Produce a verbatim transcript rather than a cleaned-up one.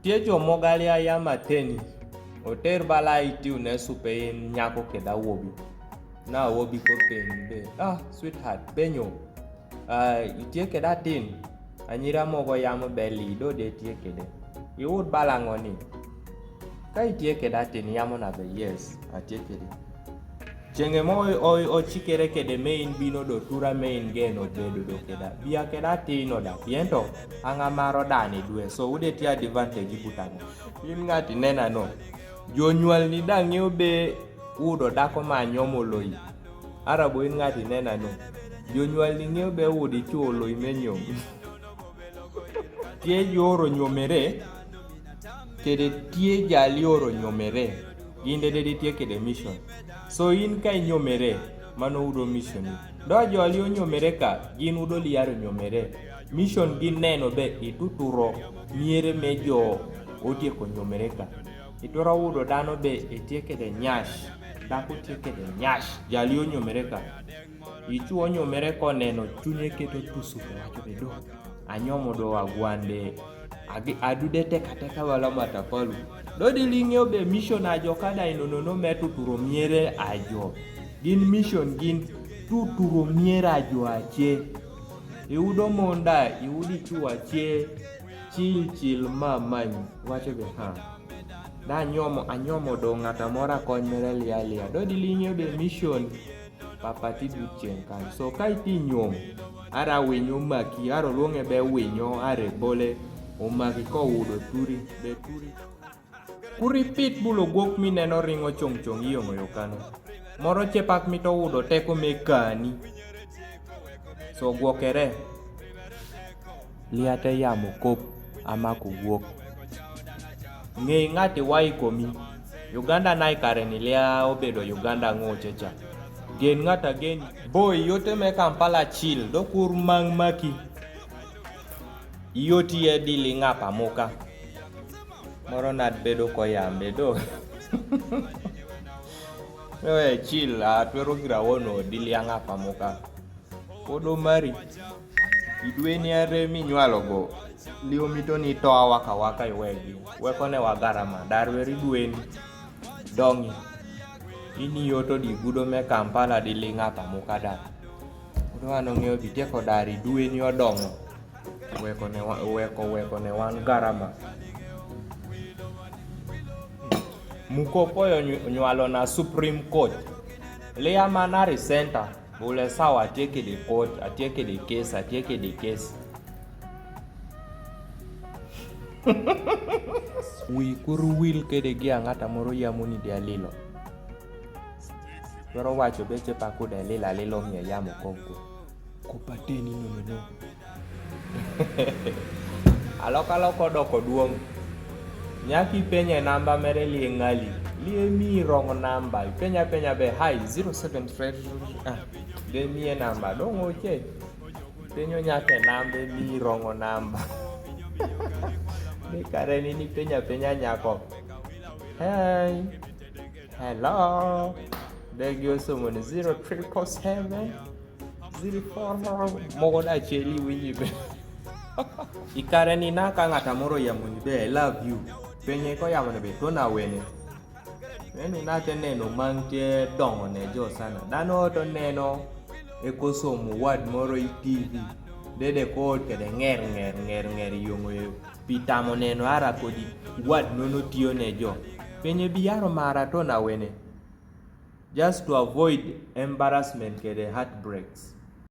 Tie jo mogali a yam a teni. Oter bala itiw ne supe in nyako keda wobi. Na wobi ko pen be. Ah, sweetheart, penyo. Ah, itie keda tin. Anyira mogo yamo be li do de tie kede. Iwud bala ngoni. Ka itie keda tin yamo na be yes, atie kede. Chenge mo o, o, o chikere kede me in bino do tura me in geno bedo do keda. Bia keda tin oda. Piento, anga maro dani due. So, ude tie advantage butano. In ngati nena no. Jonyual ni da ng'eyo be udo dako ma nyom oloyi. Arabo in ngati nena no. Jonyual ni ng'eyo be udi chuo oloyi me nyom. Tie joro nyomere. Kede tie jali oro nyomere. Gin de de tie kede mission. So in ka inyomere, mano udo mission. Do jali onyomere ka, gin udo liaro nyomere. Mission gin neno be ituturo miere me jo otieko nyomere ka. Ituro udo dano be itie kede nyash. Dako tie kede nyash. Jali onyomere ka. Ichuo nyomere ko neno chunye keto tusu ko wacho be do. Anyomo do agwande. Agi adude teka teka wala matapalu. Do di ling'eyo be mission ajo kada inonono me tuturo miere ajo. Gin mission gin tuturo miere ajo ache. Iudo monda, iudi chuo ache. Chil chil ma many. Wacho be ha. Da anyomo, anyomo do ng'ata mora kony mere lia lia. Do di ling'eyo be mission. Papa ti dut cheng kan. So ka iti nyom. Ara winyo maki, ara luonge be winyo, ara bole. Omaki ko udo turi, be turi. Kuri pit bulo gwok mi neno ringo chong chong iyongo yo kano. Moro chepak mi to udo teko me kani. So gwokere. Liate yamo kop ama ko gwok. Ng'ei ng'ati wai komi. Uganda nai kare ni lia obedo Uganda ng'o checha. Gen ng'ata gen. Boy yote me Kampala chil. Do kur mang maki. Yoti ye dili ng'apa muka. Moro nad bedo ko yambe do. Ewe chil a twero girawono dili ng'apa muka. Pod omari. Idwe ni are mi nywalo go. Liyo mito ni to awaka waka iwegi. Weko ne wagarama. Dar weri dwe ni. Dongi. Ini yoto di gudo me Kampala di linga pamuka dar. Udo ano ng'eyo bi tieko dari dwe ni odongo. Weko ne wa-, weko, weko ne wan garama. Muko poyo nyu-, nywalo na Supreme Court. Liya manari center. Bule sawa, atye kede court, atye kede case, atye kede case. Wi kuru wil kede gi ang'ata moro yamo ni de alilo. Twero wacho be chepa kude lilo alilo miyo yamo konko. Kopa teni nono no. Alok alok odoko duong'. Nyaka ipenye namba mere lie ng'ali. Lie mi rong namba. Ipenye apenya be, hi, zero seven three. Ah, de miye namba. Dong oche. Penyo nyaka namba mi rong namba. Ni kare ni ni penyo apenya nyako. Hey. Hello. De gi osomo ni zero triple seven. Ziri for mogo da cheli winyi be. Ikare ni na ka ng'ata moro yamo ni be, I love you. Penye ko yamo ni be, to na wene. Neno na te neno mang te dongo ne jo sana. Dano to neno e kosomo wad moro i T V. Dede ko kede nger, nger, nger, nger yongo e pi tamo neno ara kodi wad nono tiyo ne jo. Penye bi yaro mara to na wene. Just to avoid embarrassment kede heartbreaks.